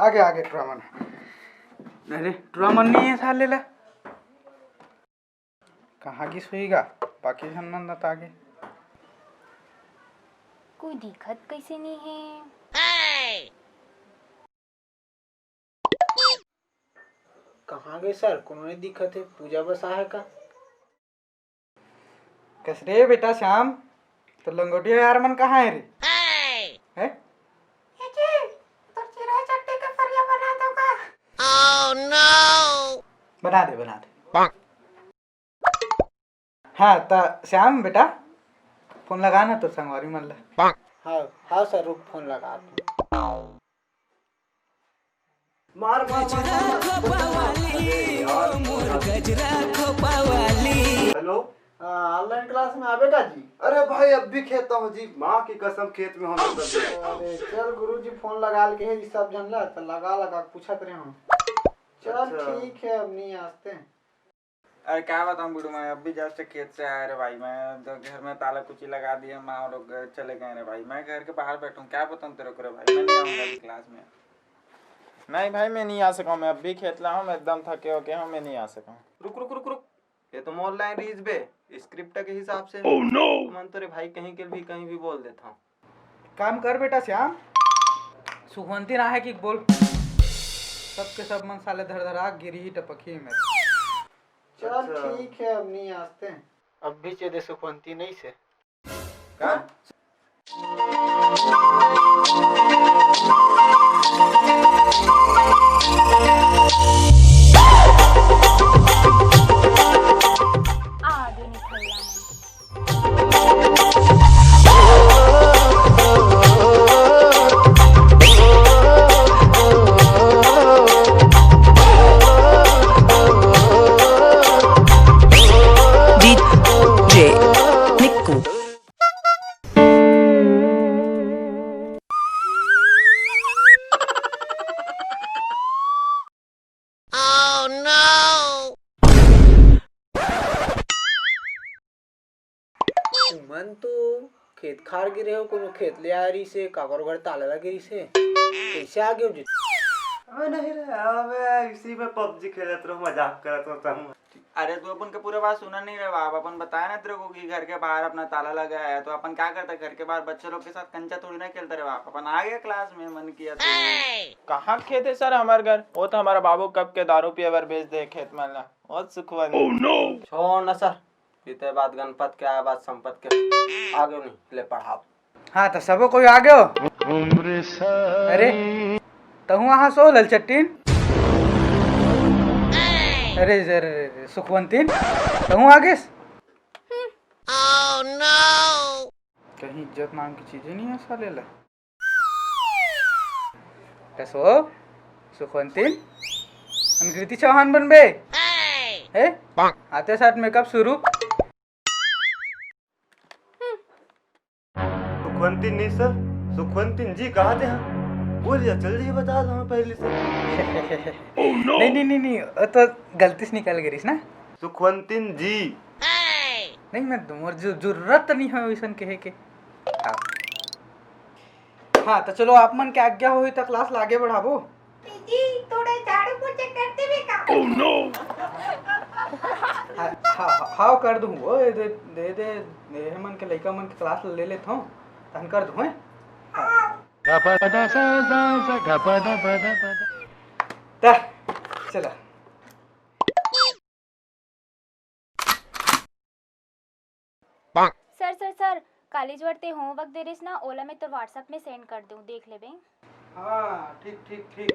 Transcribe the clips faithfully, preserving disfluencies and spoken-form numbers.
आगे, आगे टुरा मन। अरे, टुरा मन नहीं है साले ला। कहाँ गिस होही गा? बाकी झन मन ला त आगे। कोई दिखत कइसे नहीं है? कहाँ गे सर? कोनो नहीं दिखत है। पूजा बस आहे का? कस रे बेटा श्याम, तो लंगोटिया यार मन कहाँ है रे? हैं? ए जी, तोर चिराई चट्टी के फरिया बना दो का? बना दे, बना दे। हाँ, त श्याम बेटा, फोन लगा ना तोर संगवारी मन ला। हाँ, हाँ सर, रुक, फोन लगा। मार, मार, मार, मार। हेलो। हाँ, ऑनलाइन क्लास में आबे का जी? अरे भाई, अब भी खेत हूँ जी, माँ की कसम, खेत में हूँ। अरे चल, गुरुजी फोन लगा के है सब झन ला, त लगा लगा पूछत रहे हूँ। चल अच्छा। ठीक है, अब नहीं आते। अरे क्या बताऊँ गुरु, मैं अब भी जस्ट खेत से आया रे भाई। मैं तो घर में ताला कुची लगा दिए, माँ लोग चले गए रे भाई। मैं घर के बाहर बैठा हूँ, क्या बताऊँ तेरे को रे भाई, मैं नहीं आऊँगा अभी क्लास में। नहीं भाई, मैं नहीं आ सका हूँ, मैं अब भी खेत ला हूँ, मैं एकदम थके होके हूँ, मैं नहीं आ सका हूँ। रुक रुक रुक रुक, ये तो मोर लाइन रहीस बे, स्क्रिप्ट के हिसाब से। Oh no! मन तो रे भाई कहीं के भी कहीं भी बोल देता हूँ। काम कर बेटा श्याम, सुखवंती ना है कि बोल, सबके सब मन साले धर धरा गिरही टपकही में। चल अच्छा। ठीक है, अब नहीं आते हैं। अब भी चेदे सुखवंती नहीं से। का? आगे निकलना है। डीजे निक्कू। तुमन तो खेत खार गे रहे हो, कोनो खेत ले आए रहिसे, काकर घर ताला लगे रहिसे, कैसे आ गए हो जी? अबे नहीं रे, अबे इसी में पबजी खेलत रहो, मजाक करत रहो तुम। अरे तू अपन के पूरा बात सुना नहीं रहे बाप, अपन बताया ना तेरे को कि घर के बाहर अपना ताला लगा है, तो अपन क्या करता, घर के बाहर बच्चे लोग के साथ कंचा थोड़ी ना खेलता रे बाप, अपन आ गया क्लास में, मन किया तो। कहाँ खेत है सर हमारे घर? वो तो हमारा बाबू कब के दारू पिए बर बेच दे खेत मन ला। बहुत सुखवन। Oh no! छोड़ ना सर, बीते बात गणपत के, आए बात संपत के। आगे नहीं, ले पढ़ाओ। हाँ, तो सबो कोई आ गयो? अरे, तहूँ आहा सो ललचट्टीन? अरे, अरे, अरे, सुखवंतीन, तहूँ आ गेस? कहीं इज्जत नाम की चीजें नहीं है साले ला। कसो, सुखवंतीन, अनुकृति चौहान बनबे? हे? आते साथ मेकअप शुरू। सुखवंतीन नहीं सर, सुखवंतीन जी कहा थे हम? बोल जा, जल्दी ही बता दो हमें पहले से। नहीं, नहीं, नहीं, नहीं, वो तो गलती से निकल गई ना। सुखवंतीन जी। नहीं, मैं मोर जु-, जरूरत नहीं है वैसन कहे के। हाँ। हाँ, तो चलो, आप मन के आज्ञा होही, तो क्लास ला आगे बढ़ाबो। जी, थोड़ा झाड़ू पोछा कर देबे का? Oh no! हाँ, हाँ, हाँ, हाँ, कर दूँ। ओ, दे, दे, दे, दे, हे मन के लइका मन के क्लास ले लेत हूँ, तहन कर दूँ, हैं? हाँ। ता, चला। सर, सर, सर, कालीज बर ते होमवर्क दे रिस ना, ओला मैं तोर WhatsApp में सेंड कर दूँ, देख लेबे। हाँ, ठीक, ठीक, ठीक।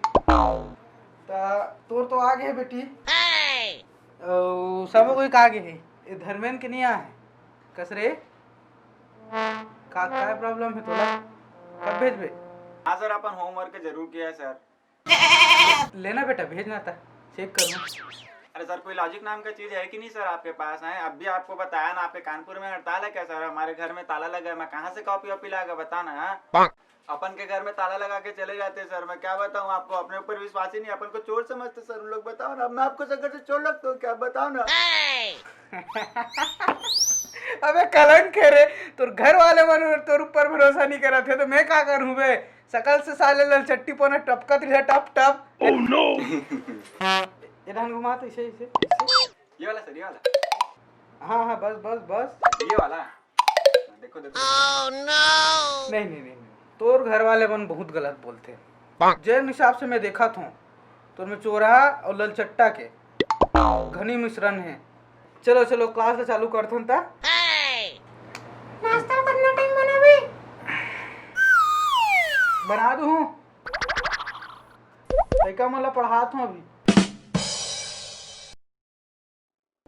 ता तोर तो आ गे बेटी। अउ सबो कोई का गे हे, ए धर्मेन के नहीं आ हे। कस रे? का, का प्रॉब्लम हे तोला? कब भेजबे? हाँ सर, अपन होमवर्क जरूर किया है सर। लेना बेटा, भेजना था, चेक करूँ। अरे सर, कोई लॉजिक नाम का चीज है कि नहीं सर आपके पास? हैं, अब भी आपको बताया ना, आपके कानपुर में हड़ताल है क्या सर? हमारे घर में ताला लगा है, मैं कहाँ से कॉपी वॉपी लाएगा, बताओ ना। हाँ? अपन के घर में ताला लगा के चले जाते हैं सर, मैं क्या बताऊँ आपको, अपने ऊपर विश्वास ही नहीं, अपन को चोर समझते सर उन लोग। बताओ ना, अब मैं आपको सर घर से चोर लगता हूँ क्या? बताओ ना। अबे कलंक हे रे, तोर घर वाले मन तोर ऊपर भरोसा नहीं करत हे, तो मैं का करूँ बे? सकल से साले ललचट्टी पना टपकत रहे, टप टप। Oh no! ये ढंग घुमा तो इसे, इसे, इसे। ये वाला सर, ये वाला। हाँ, हाँ, बस, बस, बस। ये वाला। देखो, देखो। Oh no! नहीं, नहीं, नहीं, नहीं। तोर घर वाले मन बहुत गलत बोलथे। जेन हिसाब से मैं देखत हूँ, तोर में चोरहा और ललचट्टा के घनी मिश्रण है। चलो, चलो, क्लास ला चालू करथन ता। नाश्ता करना टाइम बनाबे? बना दूँ। लइका मन ला पढ़ात हूँ अभी।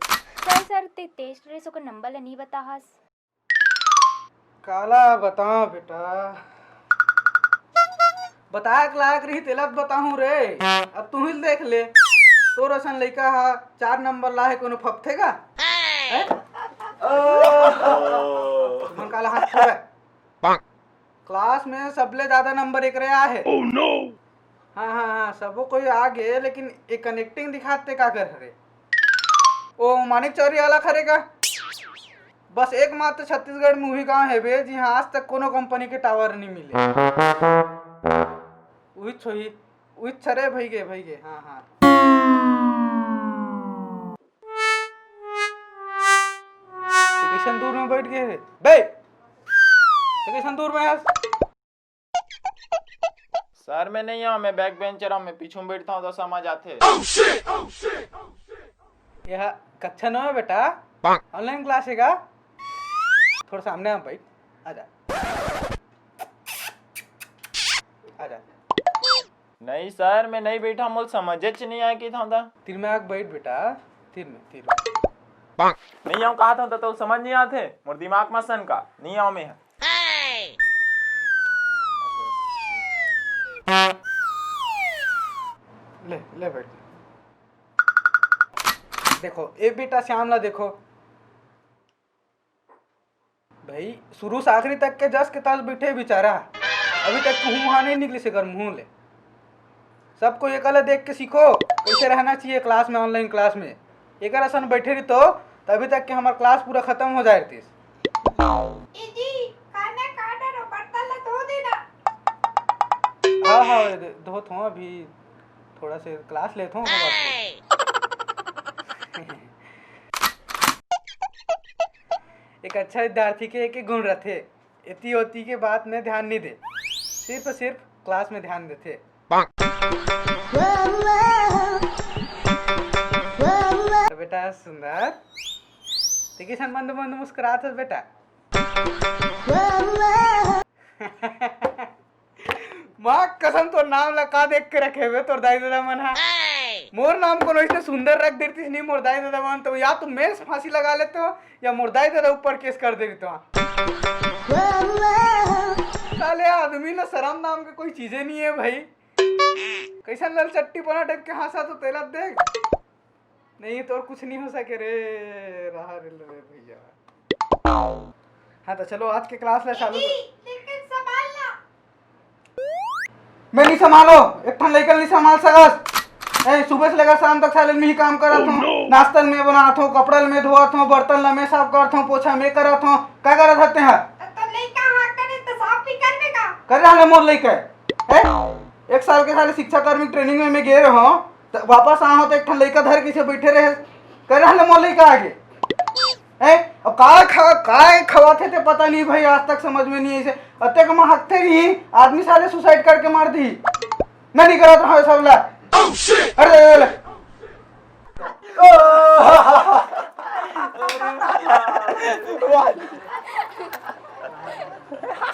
सर, सर, ते टेस्ट रेस ओकर नंबर ला नहीं बताहस। काला बताओ बेटा, बताए के लायक रही तेला तो बताहूँ रे। अब तू ही देख ले, तोर असन लइका हा चार नंबर ला है, कोनो फपथे का? हैं? तुमन काला हाथ छोड़े। क्लास में सबले ज्यादा नंबर एकरे आए हे। Oh no! हाँ, हाँ, हाँ, सबो कोई आ गे, लेकिन ये कनेक्टिंग दिखाते का कर हरे? ओ मानिक चौरी वाला खरे का? बस एकमात्र छत्तीसगढ़ में उही गांव हेबे, जिहां आज तक कोनो कंपनी के टावर नहीं मिले। उही छोही, उही छरे भई गे, भई गे, हाँ, हाँ। ते कइसन दूर में बैठ गे हे? बे! ते कइसन दूर में हस? सर, मैं नहीं आऊँ, मैं बैक बेंचर हूँ, मैं पीछू में बैठता हूँ तो समझ आथे। ये हा कक्षा नौ है बेटा, ऑनलाइन क्लास है का? थोड़ा सामने आ बैठ, आजा, आजा। नहीं सर, मैं नहीं बैठा, मोल समझेच नहीं आए कि था। तीर में आके बैठ बेटा, तीर में, तीर में। नहीं आऊँ कहा था तो समझ नहीं आथे, मोर दिमाग में सन का, नहीं आऊँ मैं। ले, ले बैठ। देखो, ए बेटा श्याम ला देखो। भाई, शुरू से आखिरी तक के जस के तस बैठे बेचारा। अभी तक कहूँ वहाँ नहीं निकलिस एकर मुँह ले। सब कोई एकर ला देख के सीखो, कैसे रहना चाहिए क्लास में, ऑनलाइन क्लास में। एकर असन बैठे रहितो, तभी तक के हमार क्लास पूरा खत्म हो जाए रहतिस। ए जी, खाना काट और बर्तन ला धो देना। हाँ, हाँ, धोत हूँ अभी, थोड़ा से क्लास लेत हूँ, ओकर बाद धोत हूँ। एक अच्छा विद्यार्थी के एक गुण रथे, एती ओती के बात में ध्यान नहीं दे, सिर्फ सिर्फ क्लास में ध्यान देथे। बेटा सुंदर, ते किसन मंद मंद मुस्कुरात हस बेटा? माँ कसम, तोर नाम ला का देख के रखे हुए तोर दाई ददा मन हा? मोर नाम कोनो इसने सुंदर रख देतीस नहीं मोर दाई ददा मन, तो या तो मैं फांसी लगा लेते हो या मोर दाई ददा ऊपर केस कर दे तो। साले आदमी ला शर्म नाम के कोई चीजे नहीं है भाई। कैसन ललचट्टी बना टाइप के हंसा तो तेला देख। नहीं तो और कुछ नहीं हो सके रे, रहा रे, रे भैया। हाँ तो चलो आज के क्लास ला चालू कर। लेकिन संभालना। मैं नहीं संभालो, एक ठन लइका नहीं संभाल सकस। ए, सुबह से लेकर शाम तक साले में ही काम करत हूँ। नाश्ता में बनात हूँ, कपड़ा में धोत हूँ, बर्तन ला मैं साफ करत हूँ, पोछा मैं करत हूँ। का करत हते हैं? तो लइका हाँ करे तो साफ भी करबे का? कर रहा है मोर लइका। ए, एक साल के साले शिक्षा कर्मी ट्रेनिंग में मैं गए रहो, तो वापस आया हूँ तो एक ठन लइका धर किसे बैठे रहे। कर रहा है मोर लइका आगे। हैं? अब का खा-, काय खवाथे ते पता नहीं भाई, आज तक समझ में नहीं है इसे। अतेक महकथे नहीं, आदमी साले सुसाइड करके मार दी। मैं नहीं करत रहा सब ला। अरे, अरे, अरे।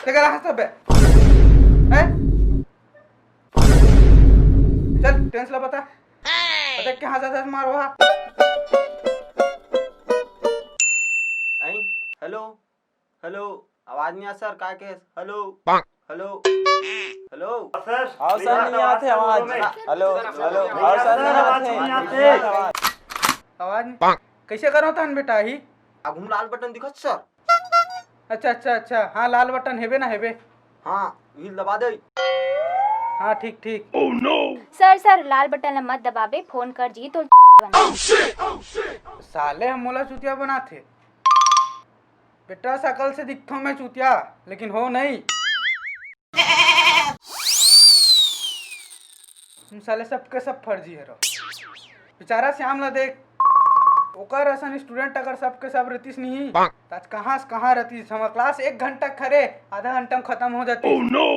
ते करा हंसत बे? हैं? चल, टेंस ला बता। अरे, कहाँ जाता है मारो हा? आई, हेलो, हेलो, आवाज नहीं आ सर, का के? Hello, hello, hello. सर, आओ सर, नहीं आते आवाज। हेलो, हेलो, आओ सर, नहीं आते। आवाज नहीं। कैसे करो तहन बेटा ही? आगू में लाल बटन दिखत सर। अच्छा, अच्छा, अच्छा, हाँ, लाल बटन हेबे ना हेबे। हाँ, ये दबा दे। हाँ, ठीक, ठीक। सर, सर, लाल बटन ला मत दबाबे, फोन कर जी तो बना। साले हम मोला चूतिया बनाथे। बेटा, शकल से दिखथों मैं चूतिया, लेकिन हो नहीं। तुम साले सबके सब फर्जी हरो। बेचारा श्याम ला देख, ओकर असन स्टूडेंट अगर सबके सब रतिस नहीं, त आज कहाँ से कहाँ रतिस। हमर क्लास एक घंटा खरे, आधा घंटा में खत्म हो जाती। Oh no!